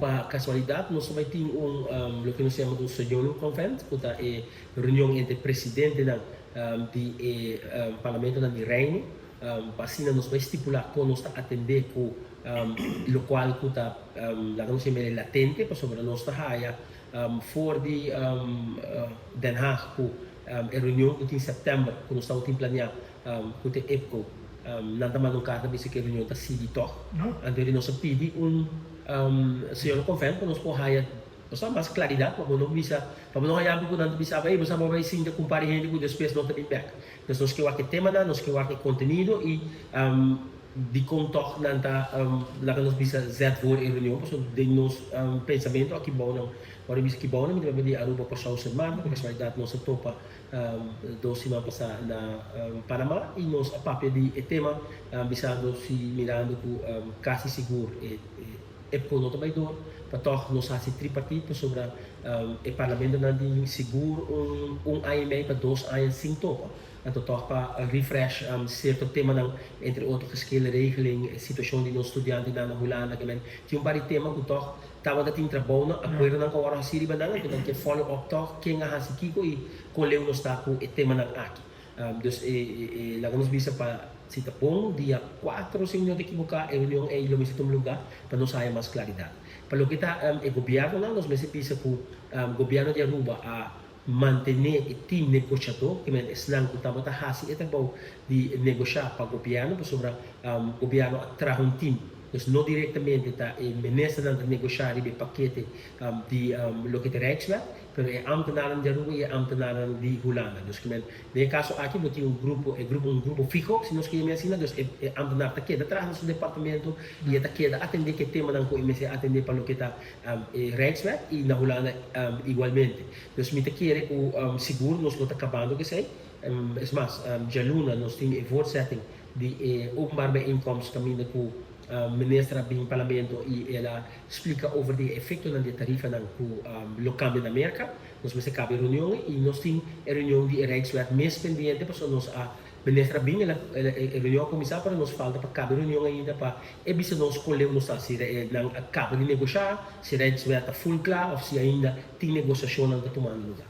pa casualidad nos ta bay tin un loke nos yama un Seniorenconvent, cu ta e reunion entre presidentenan di e parlamentonan di Reino, pa asina nos bay stipula con nos ta atende cu locual cu ta laga nos yama e latente, pasobra nos ta haya for di Den Haag cu e reunion cu tin september cu nos tabatin planea cu ta e IPCO, nan ta manda un carta bisa cu e reunion ta sigui tog. Anto di nos a pidi un Seniorenconvent pa nos por haya nos ta mas claridad pa bo no bisa, pa bo no haya algo cu nan ta bisa ey bo sa bo bay sinta cu un par di hende cu despues no ta bin bek. Dus nos ke wak e temanan, nos ke wak e contenido y dicon tog nan ta laga nos bisa zet voor e reunion pasobra den nos pensamento aki bou nan, ora mi bisa aki bou nan mi ta papia di Aruba, Corsou, Sint Maarten, pa casualidad nos a topa dos siman pasa na Panama y nos a papia di e tema bisando si mirando cu casi sigur e EPCO no ta bay door pa tog nos haci tripartiet pasobra e parlamentonan tin sigur un aña y mei pa dos aña sin topa. Anto tog pa refresh cierto temanan entre otro geschillenregeling, e situacion di nos studiantenan na Hulanda ke men tin un par di tema cu tog tabata tin trabounan, acuerdonan cu a worde haci riba nan anto nan ke follow up tog ken a haci kico y con leu nos ta cu e temanan aki. Dus e laga nos bisa pa si ta bon dia cuatro si mi no ta ekiboca e reunion ey lo mester tuma lugar pa nos haya mas claridad. Pa loke ta e gobiernonan nos mester bisa cu gobierno di Aruba a mantene e team negoshadó, ke men esnan ku tabata hasi e trabou di negoshá pa gobièrnu, pasobra gobièrnu a traha un team, dus no direktamente ta e ministernan ta negoshá riba e pakete di loke ta Rijkswet, pero e ambtenarnan di Aruba i e ambtenarnan di Hulanda. Dus ke men den e kaso aki bo tin un grupo, e grupo un grupo fiho, si nos ke yam'é asina, dus e e ambtenar ta keda traha na su departamento i e ta keda atendé ku e temanan ku e mester atendé pa loke ta e Rijkswet i na Hulanda igualmente. Dus mi ta kere ku sigur nos lo ta kabando ku esei. Es mas, djaluna nos tin e voortzetting di e openbaar bijeenkomst kaminda ku minister a bin parlamento i el a splika over di e efektonan di e tarifanan ku lo kambia na Merka. Nos mester kaba e reunion ei i nos tin e reunion di e Rijkswet mes pendiente pasobra nos a minister a bin el a e reunion a kuminsá pero nos falta pa kaba e reunion ainda pa e bisa nos kon leu nos ta si nan a kaba di negoshá, si Rijkswet ta full kla òf si ainda tin negosiashonnan ta tumando lugar.